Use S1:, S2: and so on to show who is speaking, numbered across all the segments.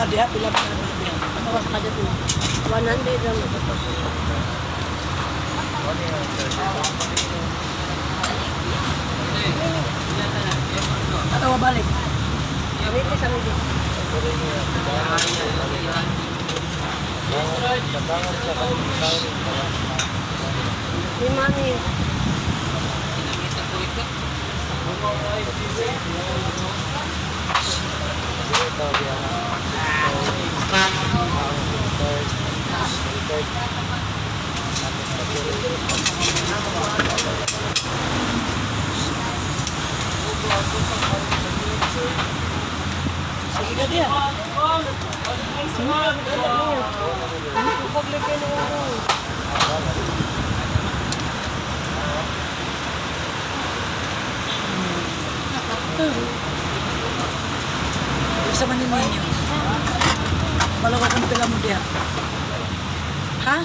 S1: Na diha pila pa na diha.
S2: Ano was pa dito? 100 lang.
S1: Ano balik?
S2: Dito sa medyo. Ni mami.
S1: Sige ka diha. Isa man ninyo. Balaw ka kung pila mo diha. Ha?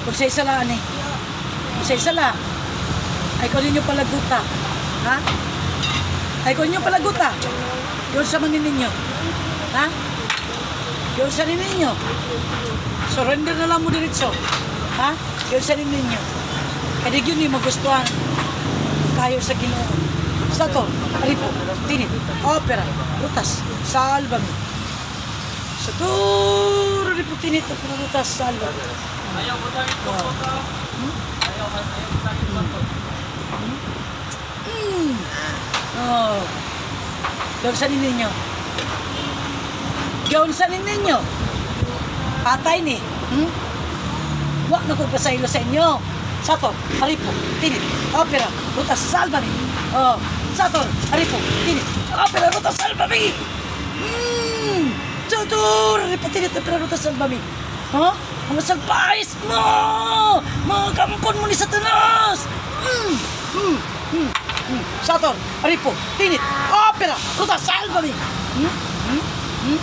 S1: Kung sa isa lang ani. Kung sa isa lang. Ay ko ninyo palaguta. Ha? Ay ko ninyo palaguta. Yun sa man ninyo. Ha? Yun sa ninyo. Surrender na lang mo diretso. Ha? Yun sa ninyo. Kaya di yun ni magustuhan kayo sa Ginoo. Sa to, aripo, tinit, opera, rutas, salvame. Sa to, aripo, tinit, opera, rutas, salvame. Oh. Hmm? Hmm. Oh. Gawin sa ninyo. Gawin sa ninyo. Patay ni. Hmm? Wa na ko pasaylo sa inyo. Sator, aripo, tinit, opera, rutas, salvame. Oh, Sator, aripo, tinit, opera, rutas, salvame. Hmm. Sator, aripo, tinit, opera, rutas, salvame. Ha? Mga salpais mo! Mga kampon mo ni Satanas! Hmm. Hmm. Hmm. Hmm. Sator, aripo, tinit, opera, rutas, salvame. Hmm? Hmm? Hmm?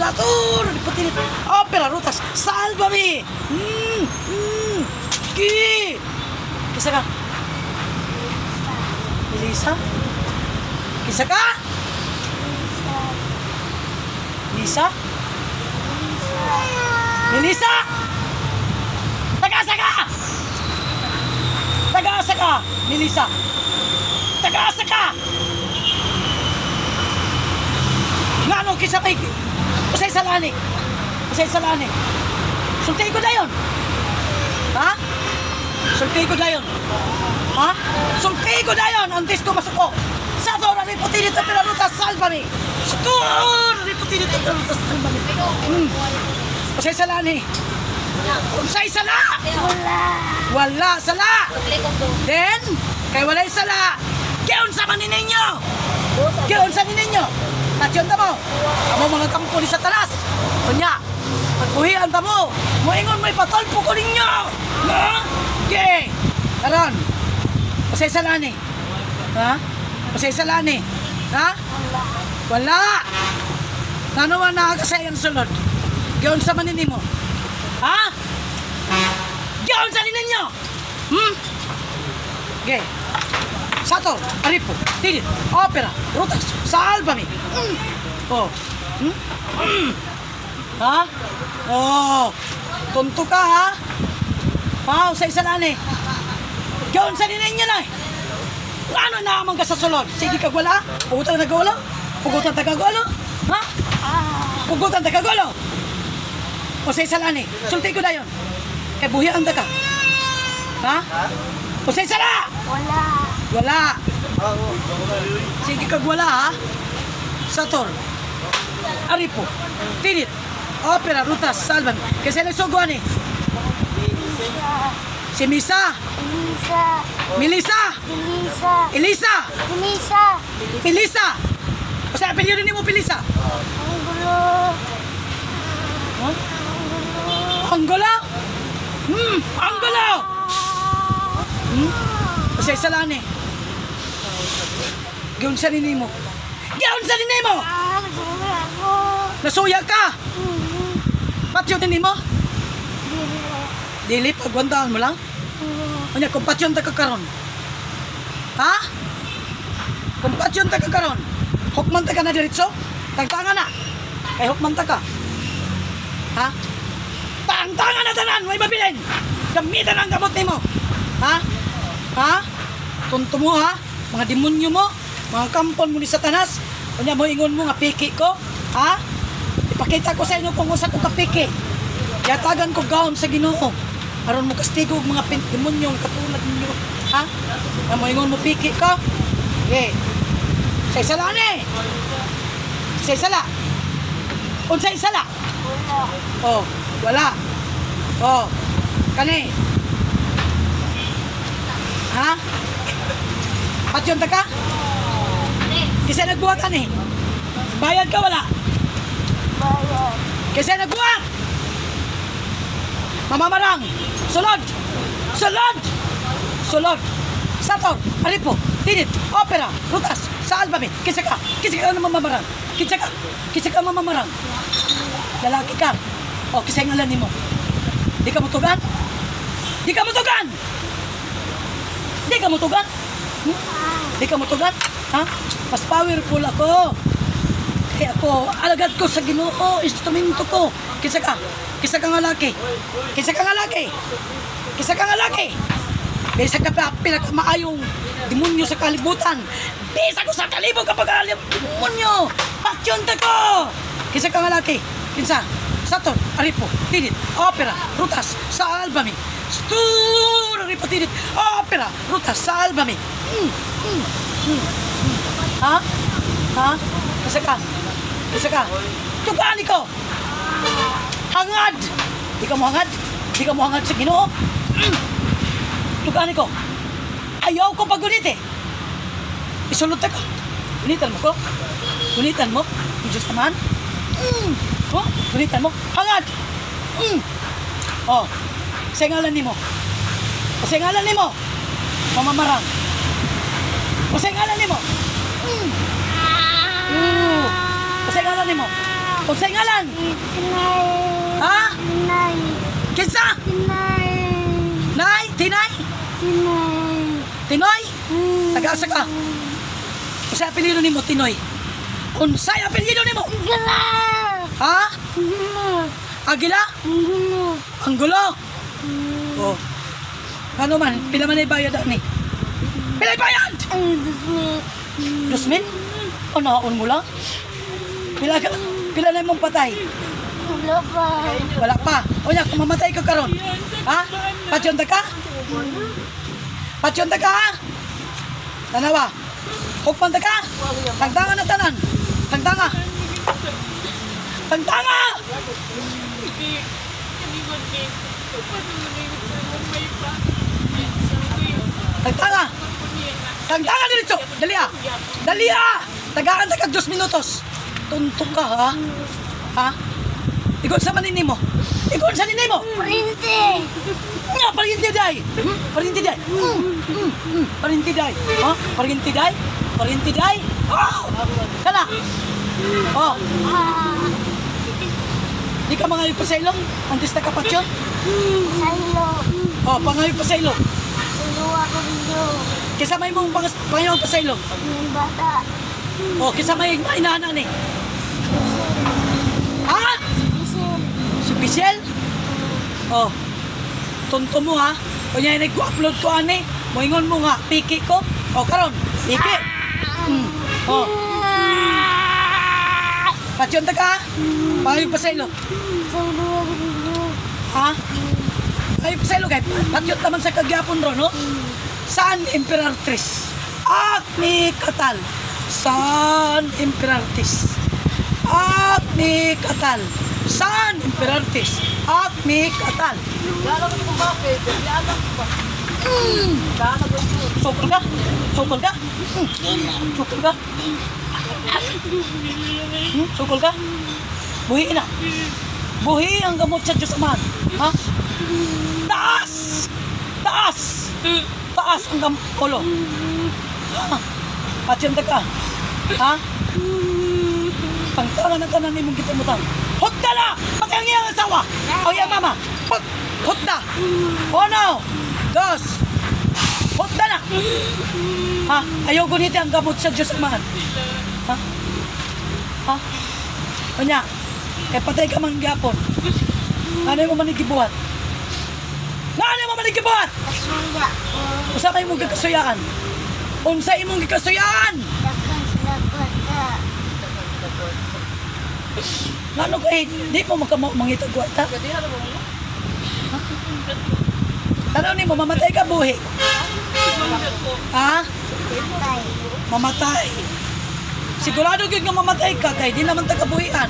S1: Sator, aripo, tinit, opera, rutas, salvame. Hmm. Hmm. Gi! Kisa ka? Elisa? Kisa ka? Lisa? Melissa? Tagasa ka! Tagasa ka! Melissa! Tagasa ka! Ngano kisa kay usay salani? Usay salani. Sulti ko dayon. Ha? Sulti ko dayon. Ha? Sulti ko dayon antes ko masuko. Sa to na riputi nito pinarutas salvame. Sa to riputi nito pinarutas salvame. Hmm. Usay salani. Usay sala!
S2: Wala.
S1: Wala sala! Then, kay walay sala, giunsa man ninyo! Giunsa ninyo! Tatyon ta mo! Amo mga kampo ni Satanas! Kunya, pagbuhian ta mo! Moingon mo'y patolpo ko ninyo! Ha? Okay! Karon, usay sala ni. Ha? Usay sala ni. Ha? Wala! Ngano man naa ka sa iyang sulod? Giunsa man ninyo? Ha? Giunsa ninyo? Hmm? Okay. Sator, aripo, tinit, opera, rutas, salvame. Mm. Oh. Hmm? Mm. Ha? Oh. Tonto ka ha? Ha, usay isa lang eh. Giunsa ninyo na eh. Ano na man ka sa sulod? Sige kag wala? Pugutan ta kagolo? Pugutan ta kagolo? Ha? Pugutan ta kagolo? Usay isa lang eh. Sulti ko dayon. Kay buhian ta ka. Ha? Usay sala!
S2: Wala.
S1: Wala. Sige kag wala ha. Sator. Aripo. Tinit. Opera, rutas, salvan. Kasi nagsuguan eh. Si Misa.
S2: Elisa.
S1: Melissa.
S2: Elisa.
S1: Elisa.
S2: Elisa.
S1: Pelisa. O sa apelyido nimo Pelisa?
S2: Ang gulo.
S1: Huh? Anggola? Hmm, Anggola! Hmm? Kasi isa lang eh. Giunsa ni nimo. Giunsa ni nimo!
S2: Ah, nasuya ako.
S1: Nasuya ka! Patyon ni nimo?
S2: Dili.
S1: Dili, pagwandaan mo lang. Unya, kung patyon ta ka karon. Ha? Kung patyon ta ka karon, hukman ta ka na diretso, tagtanga na. Kay hukman ta ka. Ha? Tangtangan na tanan, way mabilin. Gamitan ang gamot nimo. Ha? Ha? Tunto mo ha? Mga demonyo mo, mga kampon mo ni Satanas. Unya mo ingon mo nga piki ko, ha? Ipakita ko sa inyo kung unsa ko kapiki. Yatagan ko gahom sa Ginoo. Aron mo kastigo og mga demonyong katulad ninyo, ha? Na mo ingon mo piki ko. Okay. Say sala ni. Say sala. Unsay sala?
S2: Wala.
S1: Oh, wala. Oh, kani. Ha? Patyon ta ka? Kasi nagbuhat ani. Bayad ka wala?
S2: Bayad.
S1: Kasi nagbuhat. Mamamarang. Sulod. Sulod. Sulod. Sator, Aripo, Tinit, Opera, Rutas, sa Albame. Kinsa ka? Kinsa ka na mamamarang? Kinsa ka? Kinsa ka mamamarang? Lalaki ka. O, kinsa ngalan nimo? Di ka mutugan? Di ka mutugan? Di ka mutugan? Hmm? Di ka mutugan? Ha? Mas powerful ako. Kaya ako, alagad ko sa Ginoo, instrumento ko. Kinsa ka? Kinsa ka nga laki? Kinsa ka nga laki? Kinsa ka nga laki? Bisa ka pa pinakamaayong demonyo sa kalibutan. Bisa ko sa kalibog kapag alam demonyo. Patyon ta ko! Kinsa ka nga laki? Kinsa? Sator, Aripo, Tinit, Opera, Rutas, sa Albami. Sator, Aripo, Tinit, Opera, Rutas, sa Albami. Ha? Ha? Kinsa ka? Kinsa ka? Tugaan ko! Hangad! Di ka mo hangad? Di ka mo hangad sa Ginoo? Tugaan ko. Ayaw ko pagunit eh. Isulod ta ko. Gunitan mo ko? Gunitan mo? Ang Diyos naman? Oh, gunitan mo? Hangad! Oh, sa ngalan nimo. Sa ngalan nimo. Mamamarang. O sa ngalan nimo. O sa ngalan nimo. O sa ngalan.
S2: Tinay.
S1: Ha?
S2: Tinay.
S1: Kinsa?
S2: Tinay.
S1: Nay, Tinay?
S2: Tinay.
S1: Tinoy? Taga-asa ka? Unsay apelyido nimo, Tinoy? Unsay apelyido nimo?
S2: Gala.
S1: Ha?
S2: Gala.
S1: Agila?
S2: Gala.
S1: Ang gulo. Oh. Ano man, pila man ay bayad ani? Pila ay bayad?
S2: Ay, dusmi.
S1: 2,000? O naon mo lang? Pila ka, pila na imong patay?
S2: Wala pa.
S1: Wala pa. O nya, kung mamatay ka karon. Ha? Patyon ta ka? Patyon ta ka ha? Tanawa. Hukman ta ka? Tangtanga na tanan. Tangtanga. Tangtanga! Tangtanga! Tangtanga diretso! Dali ah! Dali ah! Tagaan ta kag 2 minutos. Tuntok ka ha? Ha? Igon sa manini mo. Igon sa nini mo.
S2: Printe.
S1: Nga, parinti day! Parinti day! Parinti day! Ha? Parinti day? Parinti day? Oh! Kana! Oh! Di ka mangayo pa sa ilong? Antes na kapatyon?
S2: Sa ilo.
S1: Oh, pangayo pa sa ilong.
S2: Sa luwa ko ninyo.
S1: Kisa may mong pangayo pa sa ilong.
S2: Yung bata.
S1: Oh, kisa may inana ni. Ha?
S2: Bisil.
S1: Si Bichel? Oh. Tonto mo ha. O niya nag-upload ko ani. Moingon mo nga piki ko. O karon, piki. Oh. Patyon ta ka? Payo pa sa ilo.
S2: Sa luwa ko ninyo.
S1: Ha? Payo pa sa ilo kay patyon taman sa kagyapon ro no? San Imperatriz. Akmi katal. San Imperatriz. Akmi katal. San Imperatriz. Akmi katal. Sukol ka? Sukol ka? Sukol ka? Sukol ka? Buhi na. Buhi ang gamot sa Diyos Amahan. Ha? Taas! Taas! Taas ang gamot. Ulo. Ha? Patyanta ka. Ha? Pangtanga ng tanan nimong gitumutang. Hutda na! Patay ang iyang asawa! O iyang mama! Hutda! Uno! Dos! Hutda na! Ha? Ayaw guniti ang gamot sa Diyos Amahan. Ha? Ha? Unya, Kay patay ka man gyapon. Ano mo man gibuhat? Ano mo man gibuhat?
S2: Kasuya ko.
S1: Usa kay imong gikasuyaan? Unsa imong gikasuyaan?
S2: Dagan sila kwarta.
S1: Ngano kay di mo mangita kwarta? Tanaw nimo mamatay ka buhi. Ha?
S2: Patay.
S1: Mamatay. Sigurado gyud nga mamatay ka kay di naman ta kabuhian.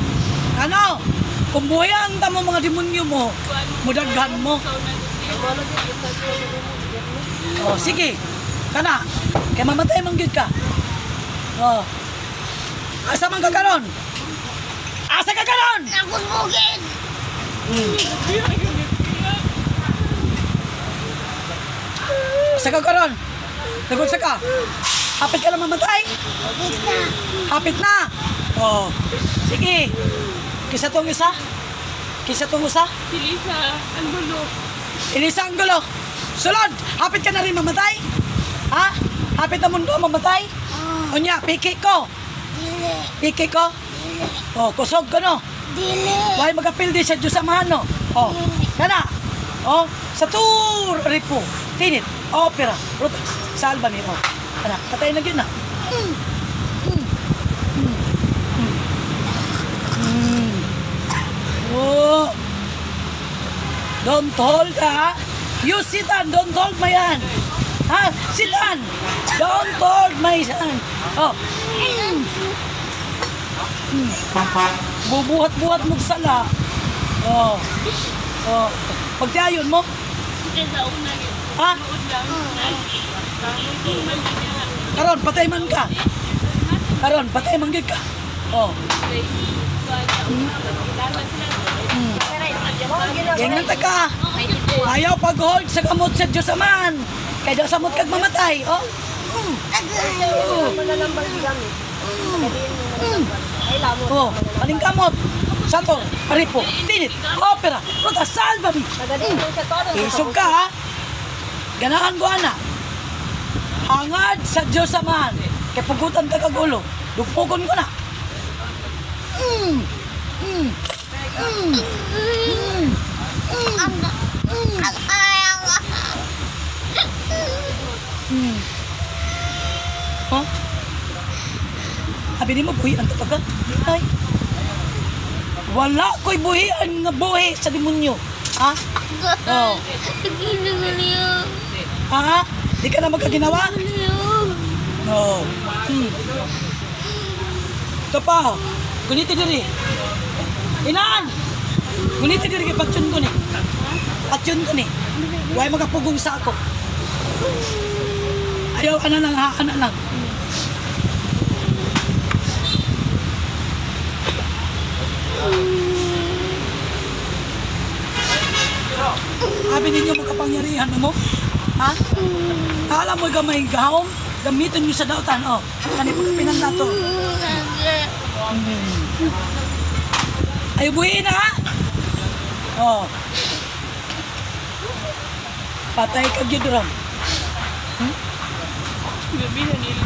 S1: Ano? Kung buhian ta mo mga demonyo mo, mudaghan mo. Oh, sige. Kana. Kay mamatay man gyud ka. Oh. Asa man ka karon? Asa ka karon?
S2: Akong bukid!
S1: Asa ka karon? Nagod sa ka. Hapit ka na mamatay?
S2: Bukid na.
S1: Hapit na. Oh. Sige. Kisa tong isa? Kisa tong usa?
S3: Si Lisa, ang gulo.
S1: Elisa ang gulo. Sulod, hapit ka na rin mamatay? Ha? Hapit na mundo mamatay?
S2: Oh,
S1: Unya, piki ko.
S2: dili.
S1: Piki ko.
S2: Dili.
S1: Oh, kusog ko no.
S2: Dili.
S1: Why magapildi sa Diyos Amahan no? Oh, kana. Oh, sa tur ripo. Tinit, opera, rutas, salva mi. Oh. Kana, patay na gyud na. Mm. Mm. Mm. Mm. Mm. Oh. Don't hold ha. You sit down, don't hold my hand. Ha? Sit down. Don't hold my hand. Oh. Mm. Mm. Bubuhat-buhat mo sala. Oh. Oh. Pagtiayon mo.
S3: Kaya sa una,
S1: Ha?
S3: nood lang.
S1: Karon patay man ka. Karon patay man gyud ka. Oh. Mm. Ganyan ta ka. Ayaw pag-hold sa kamot sa Diyos Aman. Kay daw samot kag mamatay. Oh. Mm. Oh. Mm. Oh, paling kamot. Sator, aripo, tinit, opera, ruta, salva mi. Isog ka ha. Ganahan ko ana. Hangad sa Diyos Amahan. Kay pugutan ka kag ulo. Dugpugon ko na. Mm. Mm. Mm. Mm.
S2: Ang ang ang
S1: Mm. Huh? Abi nimo buhian ta ka? Ay. Wala ko'y buhian nga buhi sa demonyo. Ha? Oh. Ha? Di ka na magkaginawa? No. Ito pa. Guniti diri. Inaan! Guniti diri kay patyon ko ni. Patyon ko ni. Huwag magapugong sa ako. Ayaw, ana lang ha, ana lang. Sabi ninyo magkapangyarihan mo? Ha? Alam mo gamay gahom? Gamitin nyo sa dautan. Oh, kani pagkapinan nato. Ay, buhiin na ha? Oh. Patay ka gyud ron.
S3: Gabi na nila.